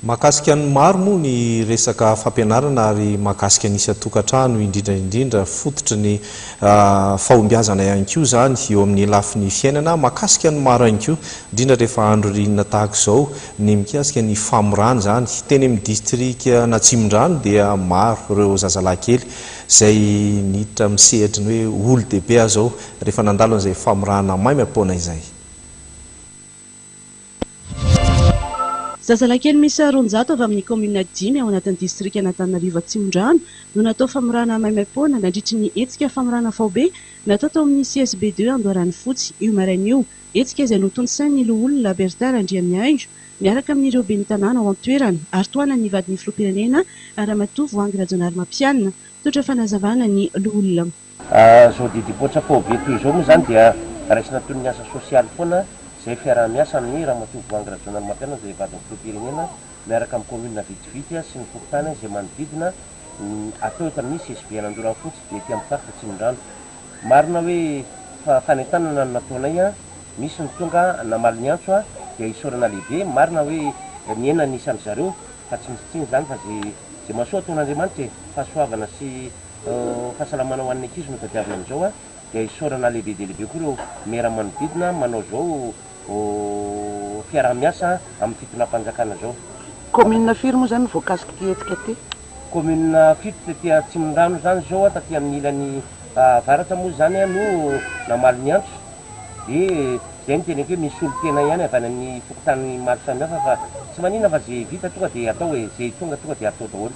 Mahakasika ny maro moa ny resaka fampianarana ary mahakasika ny isan-tokantrano indrindra indrindra fototry ny fahombiazana ihany koa izany eo amin'ny lafiny fiainana. Mahakasika ny maro ihany koa indrindra rehefa andro ririnina tahaka izao ny mikasika ny famorana izany. Teny amin'ny distrikan'Atsimondrano dia maro ireo zazalahy kely izay niditra amin'ny sehatry ny hoe olon-dehibe aza ao rehefa nandalo an'izay famorana maimaim-poana izay. Zazalahy kely miisa 200 avy amin'ny kaominina dimy ao anatin'ny distrikan'Antananarivo Atsimondrano no natao famorana maimaim-poana nandritry ny hetsika famorana faobe natao tao amin'ny CSB ii Andoharanofotsy io maraina io. Hetsika izay notontosain'ny loholona Berthin Randriamihaingo miaraka amin'ireo ben'ny tanàna ao an-toerana ary tohanan'ny vadin'ny filoham-pirenena Ramatoa Voahangy Rajaonarimampianina. Nitondra fanazavana ny loholona. Izao didim-poatra faobe toy izao moa izany dia raisina toy ny asa sosialy foana izay fiaraha-miasa amin'ny Ramatoa Voahangy Rajaonarimampianina izay vadin'ny filoham-pirenena miaraka amin'ny commune vitsivitsy sy ny fokontany izay manodidina ny atao eto amin'ny CSB Anandoranfotsy dia ety amin'ny faritra Atsimondrano. Marina hoe fanentanana no nataonay, misy ny tonga namaly ny antso dia isaorana lehibe, marina hoe nihena ny isan-dry zareo fa tsy misy tsiny izany fa izay mahasoa ataon'Andriamanitra e, fahasoavana sy Fahasalamana ho an'ny ankizy no tadiavina amin'izao dia isaorana lehibe dia lehibe koa ireo mera manodidina manao izao fiaraha-miasa amin'ny fitondram-panjakana izao. Commune firy moa izany no voakasik'ity hetsika ity? Commune fito tety Atsimondrano izany izao, taty amin'ny ilany avaratra moa izany no namaly ny antso dia izay no teneniko hoe misy solontena ihany avy any amin'ny fokontany maro samihafa fa tsy maninona fa izay vita tonga dia atao e, izay tonga tonga dia atao daholo.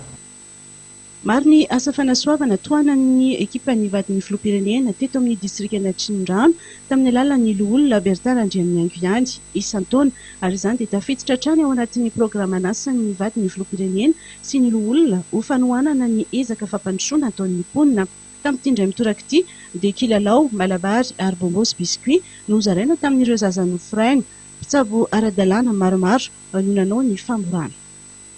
Maro ny asa fanasoavana tohanan'ny ekipan'ny vadin'ny filoham-pirenena teto amin'ny distrikan'Atsimondrano tamin'ny alalan'ny loholona Berthin Randriamihaingo ihany isan-taona ary izany dia tafiditra hatrany ao anatin'ny programan'asan'ny vadin'ny filoham-pirenena sy ny loholona ho fanohanana ny ezaka fampandrosoana ataon'ny mponina. Tamin'ity indray mitoraka ity dia kilalao, malabary ary bonbons sy biscuits no nozaraina tamin'ireo zaza noforaina. Mpitsabo ara-dalàna maromaro no nanao ny famorana.